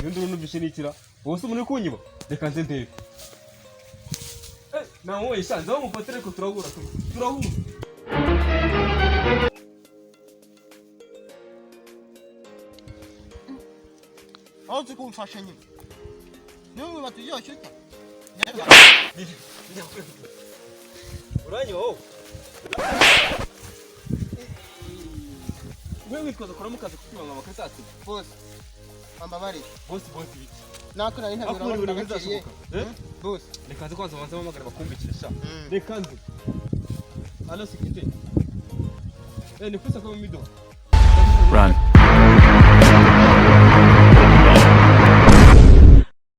Iyo nduru numvise nikira. Wowe se umuntu uri kunyiba? Reka nze ndebe. Eh, namubonye sha, nzaho mufatire ariko turahura turahura. Aho uzi kumfasha nyine niba wiba turyoshye utya. Uranyiba wowe? Wewe witwaza kuramo ukaza kutwiba ngo amakasatsi. Bose ambabarire. Bosi bosi biki? Nako nari ntabira. Akunda ibintu bizashoboka. Eh? Bose. Reka nze kwanza banze mpamagare bakumbikire sha. Reka nze. Allo, sécurité. Eh, ni kwisa kwa mido. Run.